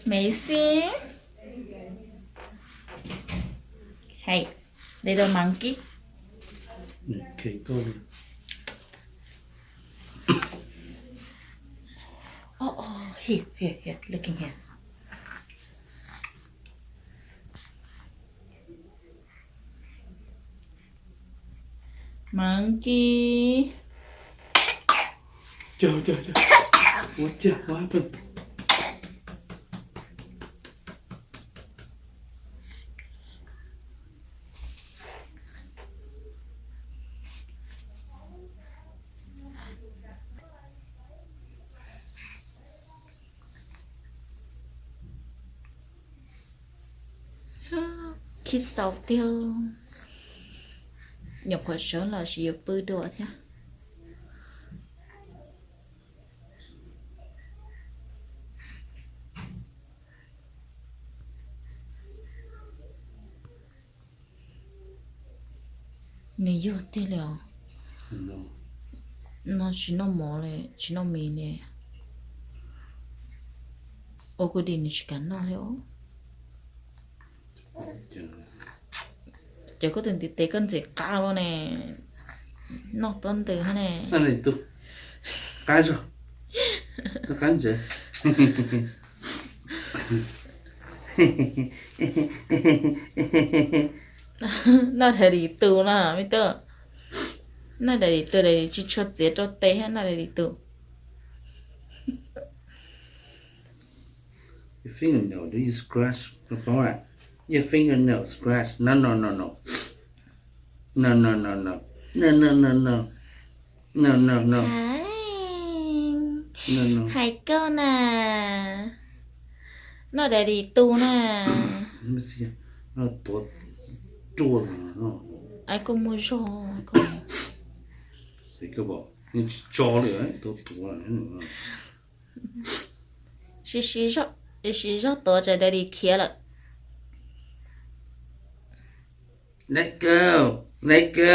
Amazing. Hey, little monkey. Oh, oh, here, here, here. Looking here. Monkey. What, what happened? Khib xaus tiag. Nyuam qhuav sawv los sis yuav pw dua thiab. Nws yog tiag li os. No tsis noj mov li, tsis noj mis li. Ua kuv dim nws tsis kam noj li os. Ces koj tus ntiv tes koj ntxim qab luaj ne, noj pob ntws thiab ne. Qab zog, qab ntsev. Noj daddy tus no me tub, noj daddy tus, daddy tsis tshua txiav rau tes thiab, noj daddy tus. Your fingernail, do you scratch? Your fingernail scratch? No, no, no, no. No, no, no, no. No, no, no, no. No, no, no. Hais koj na. Noj daddy tus na. Tuav ruaj. Ai, koj muaj zog. Tsis tso li, tuav tuav. Siv zog tuav tsam daddy khiav lawm. Let go, let go,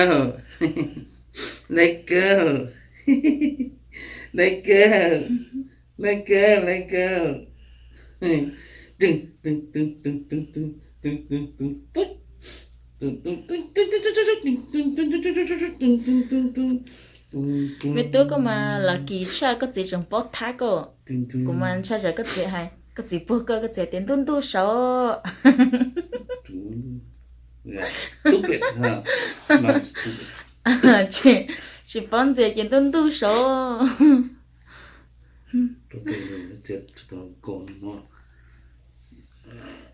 let go, let go, let go, let go. Me tub, koj mas lucky tshaj, koj txiv tseem paub thab koj. Kuv mas ntshai tsam koj txiv hais, koj txiv puag koj, koj txiv tias ntuj ntuj saud. Tsis paub ntxias ces ntuj ntuj saud.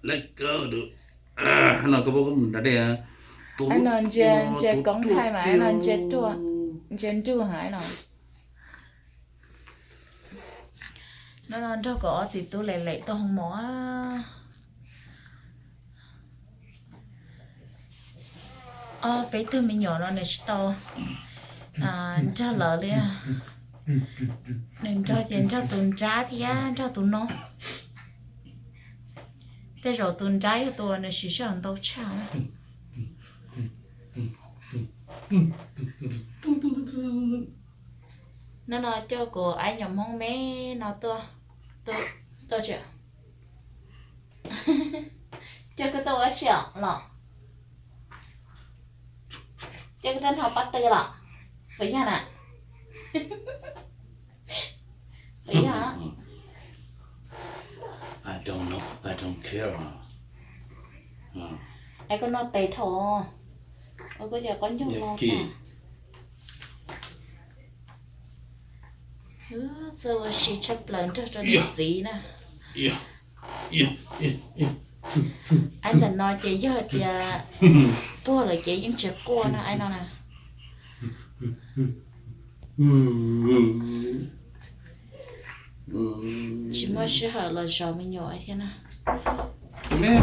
Let go, dude. No koj paub koj mus nrad dej. Ai no ntsia, ntsia koob thaij mas no ntsia ruaj, ntsia nruj heev no. No no nrog kuv ob txiv tub lem lem tuaj hoo mov. Ob peb tug me nyuam no nws tsis tau nrog lawv li. Nws nrog ces nrog tus nrab thiab nrog tus no. Tej zaum tus nrab yog tus uas nws siv sij hawm ntau tshaj. No no coj kuv aib nyuam Hmoob me no tuaj, tuaj, tuaj tsev. Coj koj tuaj ua si os los? Coj koj tuaj nrog pab tw los? Puas yog na? Puas yog? I don't know, I don't care. Ai koj noj tes dhau, ua koj cov qaub ncaug no. Txawj ua si tshaj plaws nrog rau niam txiv na. Aib ntawm no ces yog tias tuag lawm ces yeej tsis quaj na aib no na. Tsis muaj sij hawm los zov me nyuam thiab na. Nim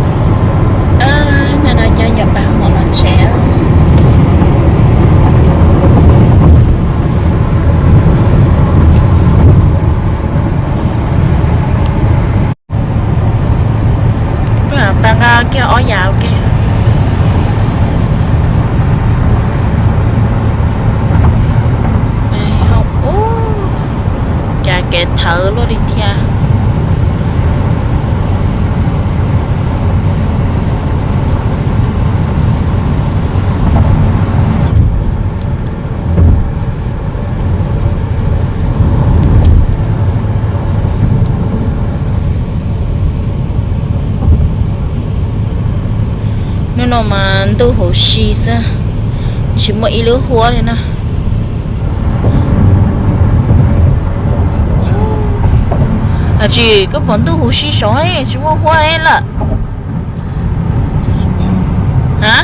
no cov yawm pab hmov los tsev. Pab nqa kiag ob yam ua ke. Ub, cas kev thawv luaj li thiab. Mas ntuj huv si xwb, tsis muaj ib lub huab li na. Tsis, koj pom ntuj huv si saud tsis muaj huab lawm. A,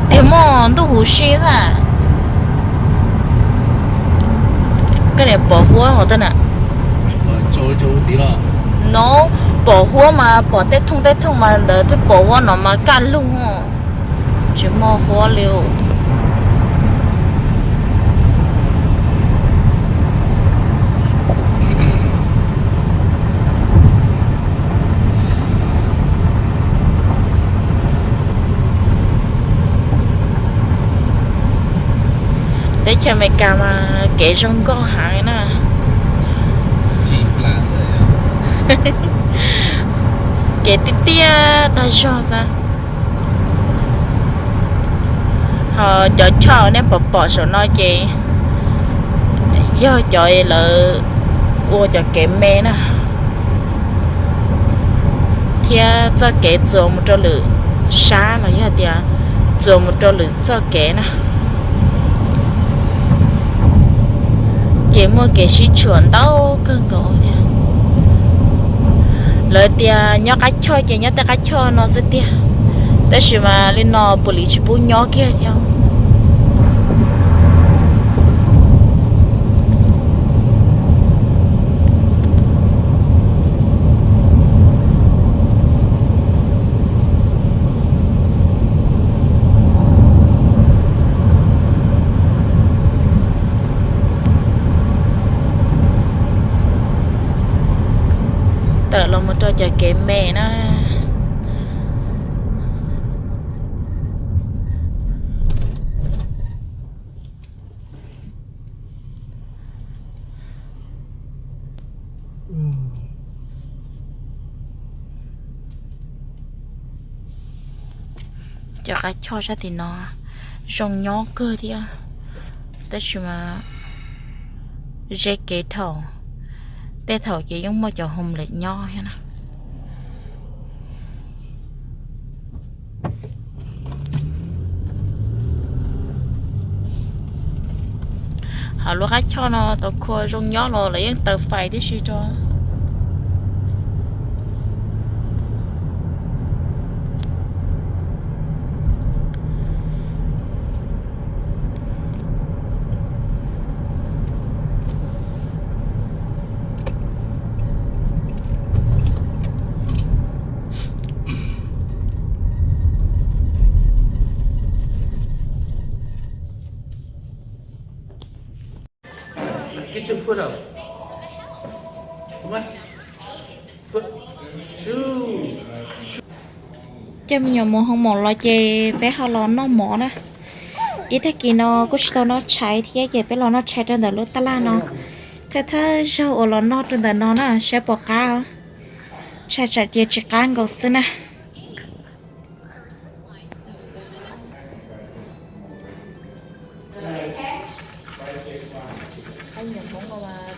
tiag, muaj ntuj huv si xwb. Koj niam pom huab hov ta na. No, pom huab mas pom tej thooj tej thooj mas ntawd thiaj pom huab no mas kaj lug. Tsis muaj huab li. Teb chaws Amelikas mas kev zoo nkauj heev na. Kev tiaj tiaj tag zog xwb. Ho cov choj nej pom pom saum no ces yog cov lawv ua cov kev me na, thiab txoj kev txuas mus rau lwm sab los yog tias txuas mus rau lwm txoj kev na. Ces muaj kev sib tshuam ntau kawg nkaus thiab. Lawv tias nyob qab choj ces nyob tej qab choj no xwb tiag, tab sis mas li no puav leej tsis pub nyob kiag thiab. Tawm los mus rau cov kev me na. Cov qab choj sab tim no zoo nyob kawg thiab, tab sis mas ze kev dhau, tej thaum ces yeej muaj cov homeless nyob thiab na. Hos lub qab choj no tau kho zoo nyob los lawv yeej taws fais tib si rau. Coj me nyuam mus hoo maum los ces peb ho los noj mov na. Ib tag kis no kuj tsis tau noj tshais thiab ces peb los noj tshais rau ntawm lub tab laj no. Thawj thawj zaug uas los noj rau ntawm no na, saib puas qab. Tshais tsam ces tsis qab nkaus xwb na.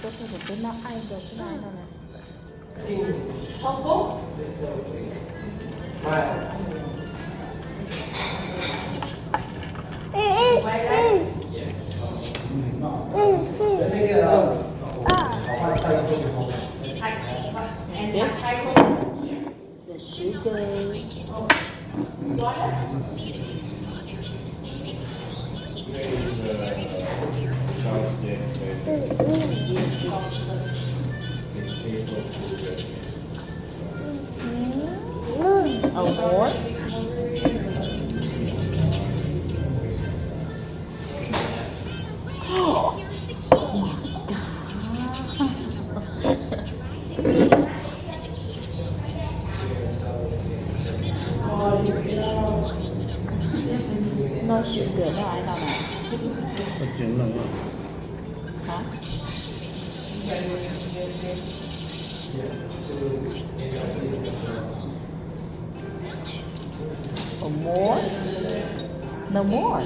Noj sib kawm noj ai no na. Hả? Ủa, more? No more.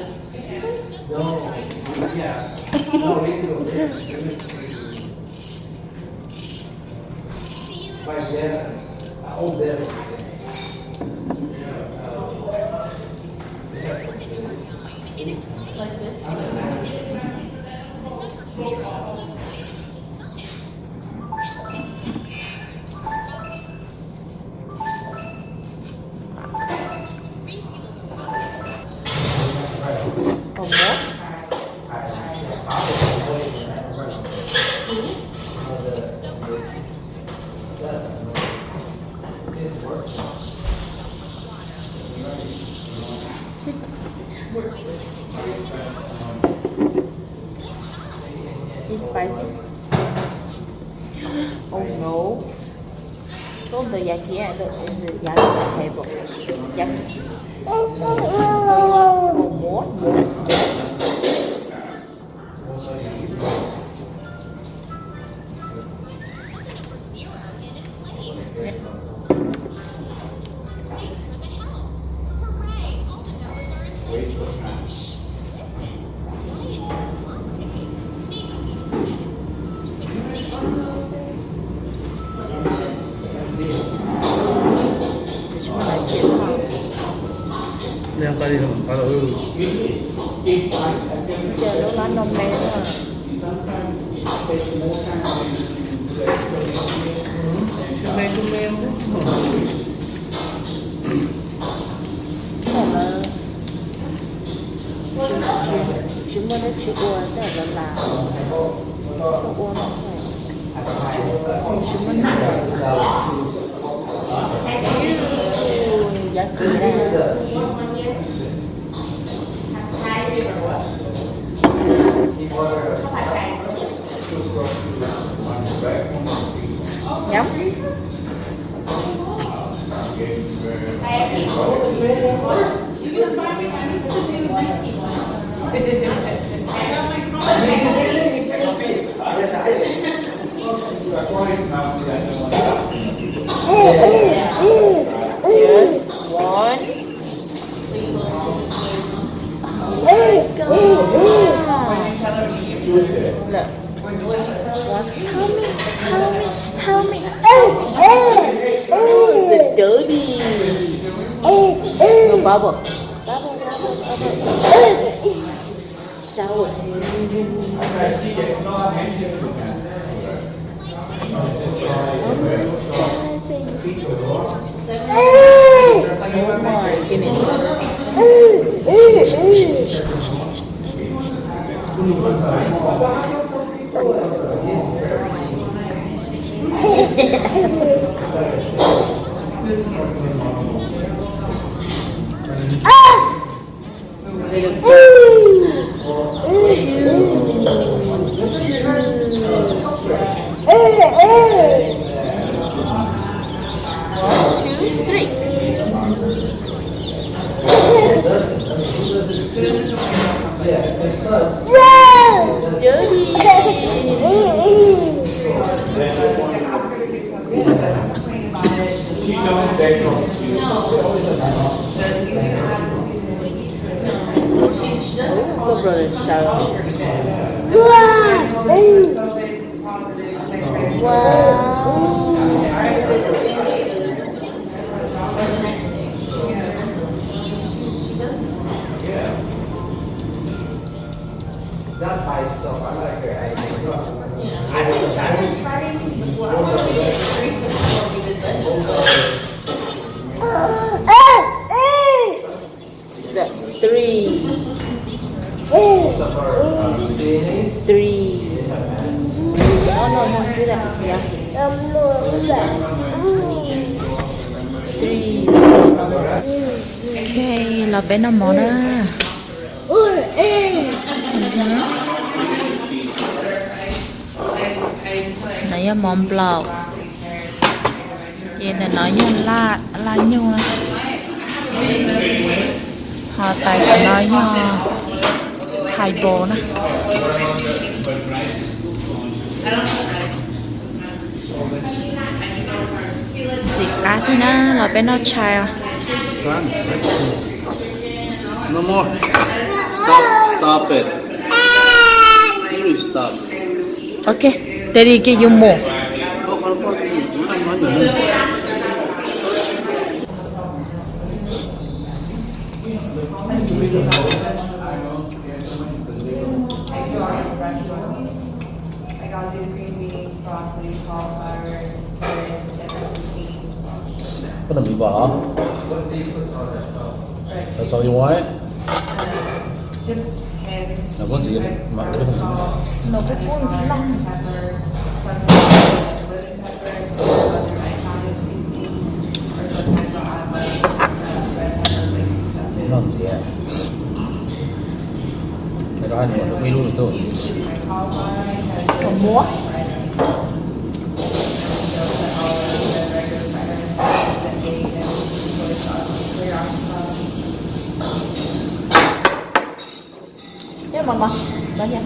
Còn mốt. Is spicy? Oh no. Rau ntawm yam kiag, ntawm yam kiag table. Yam kiag. Muab, muab. Lub lab no me. Tsis muaj dab tsi ua, tej zaum lam ua no, tsis muaj neeg. Yav kis na. Yum. Yes, one. Look. Help me, help me, help me. It's dirty. No, bubble. Bubble, bubble, bubble. Shower. One, two, three. Dirty. Ub, koj brother sawv. Wow. That by itself, I like her. I, I, I was, I was trying before. I was very recent before we did that. The three. Three. No, no, no, do that. Yeah. Three. No, no, no. Ok, los peb noj mov na. Ntawm no yog mov nplaum, ces ntawm no yog laj, laj nyuj na, ho tais ntawm no yog highball na. Ntxim qab thiab na, los peb noj tshais os. No more. Stop, stop it. Please stop. Ok, daddy give you more. Koj noj mì bò hov? That's all you want? No, koj ntxiv mas kuv twb noj. Noj ntxiv. Rau hais nws muab ib lub nws tuaj. Muab. Nyob mas mas, no nyob.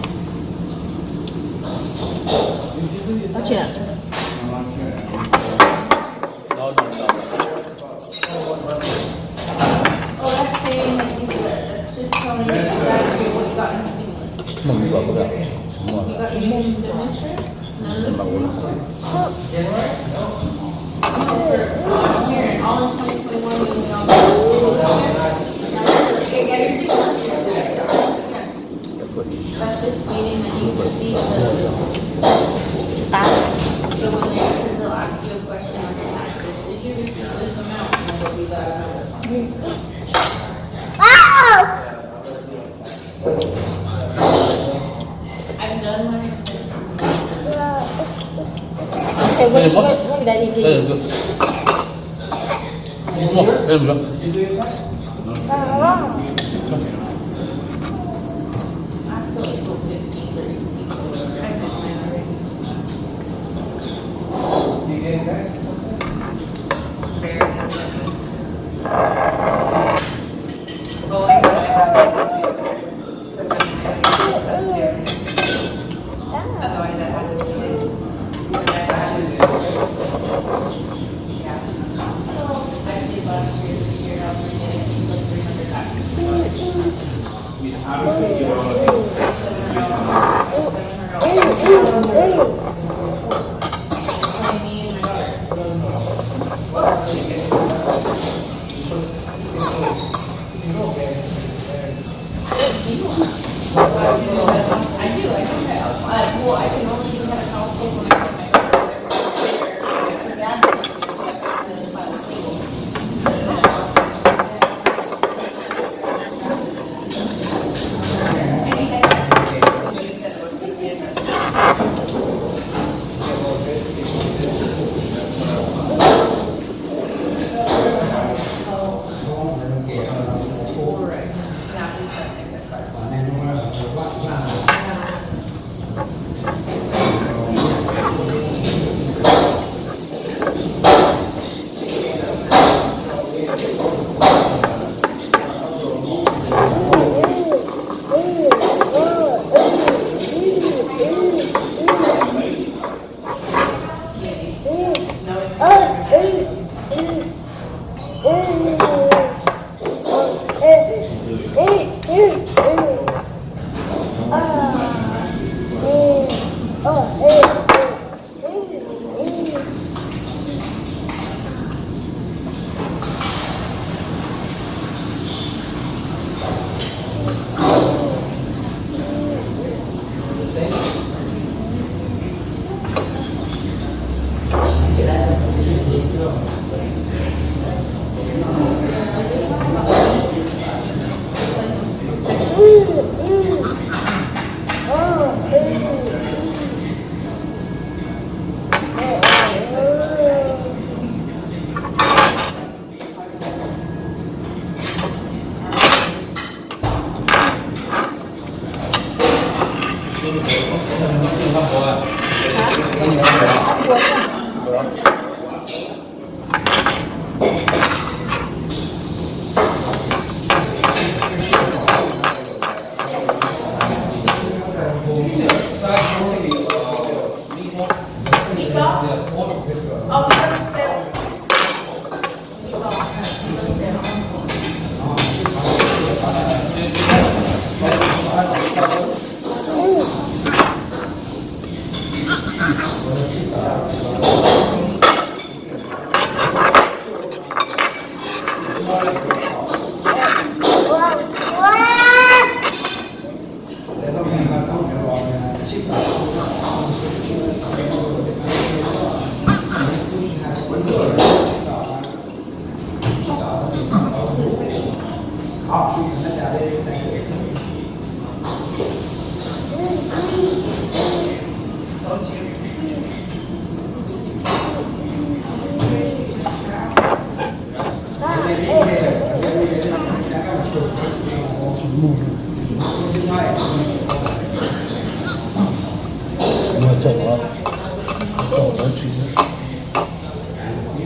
Tab sis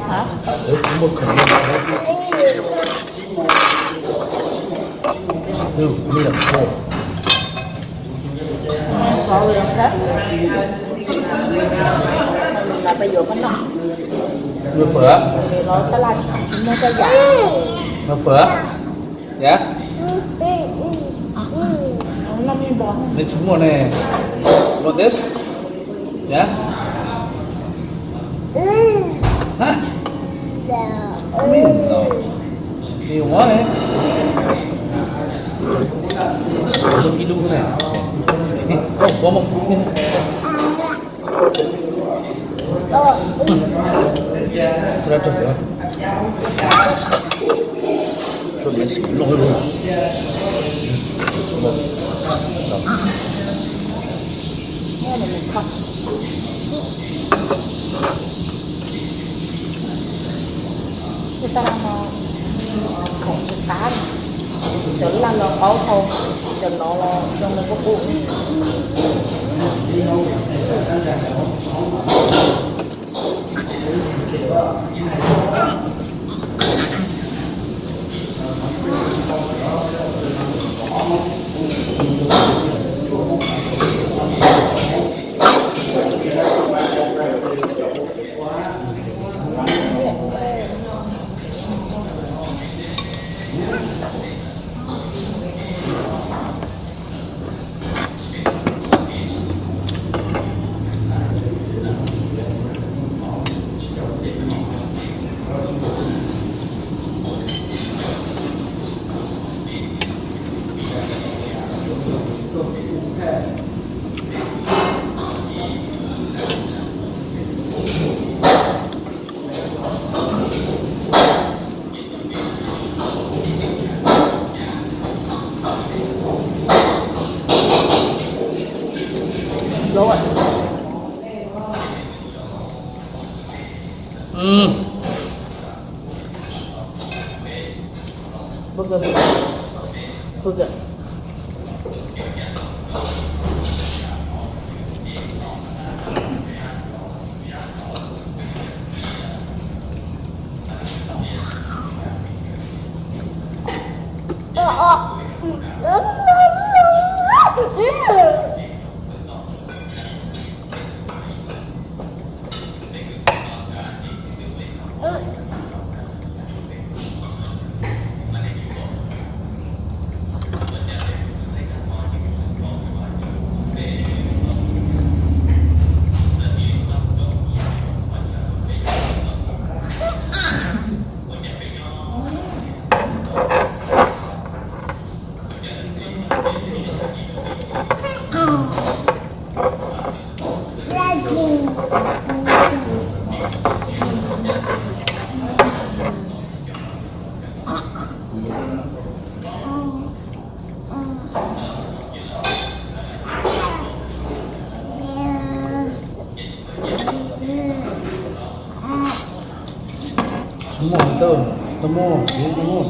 Hả? Sorry, okay. Là bây giờ có nọ. Nồi phở á? Thì nó sẽ là chúng nó sẽ giả. Nồi phở á? Yeah? Nó mới bò. Nws tsis muaj ne. Want this? Yeah? Hah? Mean no. She want it. Look, you do that. Oh, one more. Ra trồng nữa. Trồng này xịn lắm luôn. Trồng một. Cái ta đang mà khổng cái cá này. Chở lăn là có không? Chở nó là trong này có bụi. Tsis muaj, tau, tau muaj, tsis tau muaj.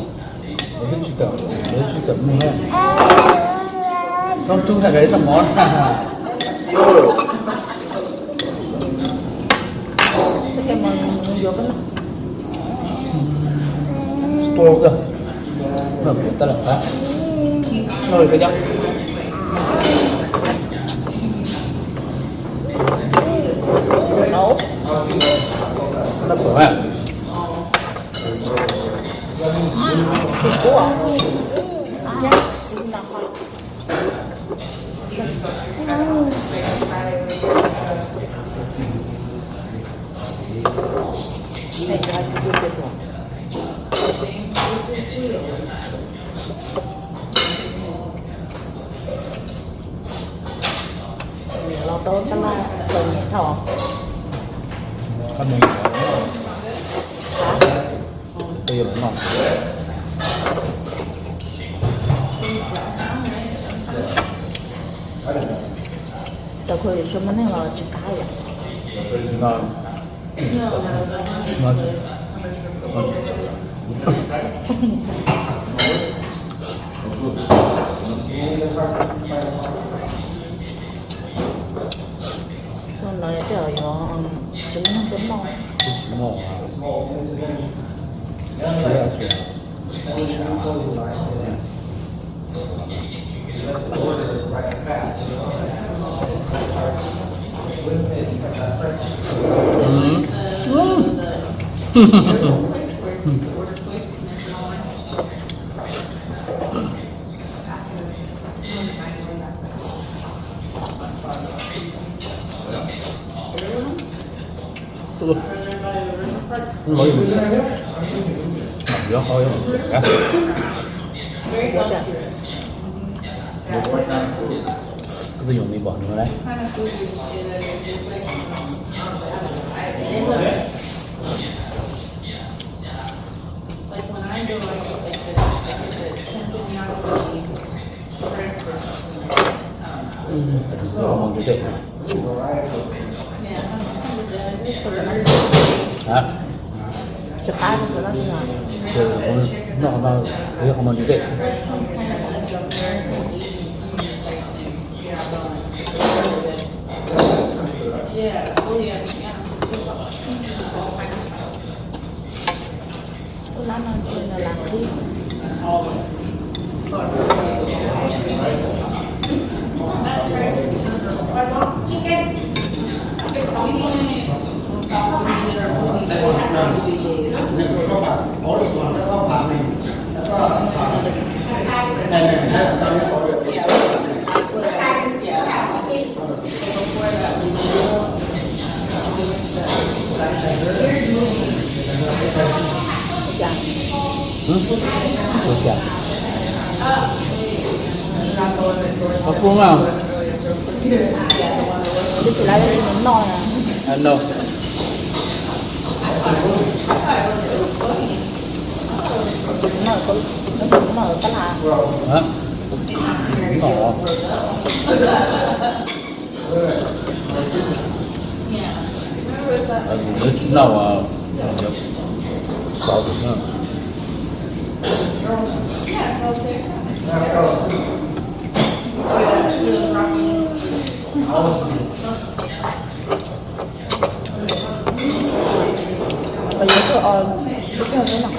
Lawv twb tsis kam, lawv twb tsis kam mus na. Koj rub hais rau ib tag mov na. Yours. Store kawg. No, pum tab lawm qab. No, koj cov. No, phở ha. Tau tab laj tau nyiam thaum. Qab mus, tej yuav los noj. Tau kho yuav tshuaj muaj neeg los tsis qab yom. Tus no yog tej zaum yuav tsis muaj neeg tuaj noj. Tsis muaj. Koj twb yuav me pom no lawm. Tsis qab, noj qhov no, qhov no tsis qab. Ua cas? Qhov kub mas. Twb tsis lawv noj na. Noj. Noj tab laj. Hab? Noj. Lawv tsis noj, xauv tus na. Os, yuav tuaj os, lub kawg thiab no.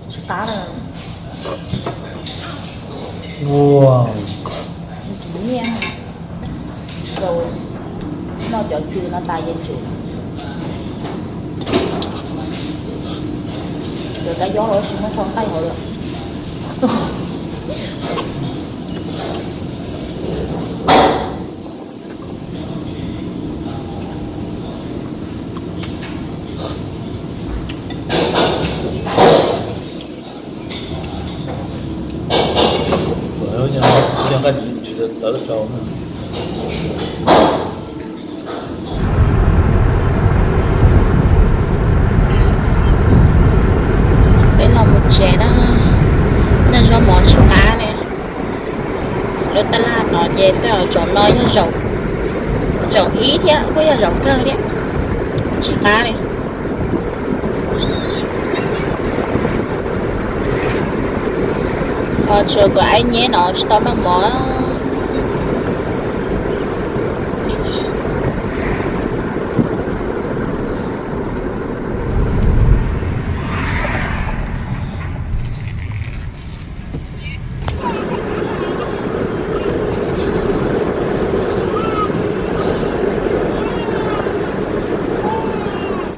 Tsis qab na. Ua, nyiaj, noj cov cw no tas yeej tsum. Cov kab yob los tsis muaj tsho nqaij hauv lawm. Yog nqaij tsis tawv tso. Peb los mus tsev na, noj zaub mov tsis qab li. Lub tab laj no ces tej zaum zaum no yog zaum, zaum ib thiab kuj yog zaum kawg thiab, tsis qab li. Ho tsuas kuv aib nyeb no tsis tau noj mov.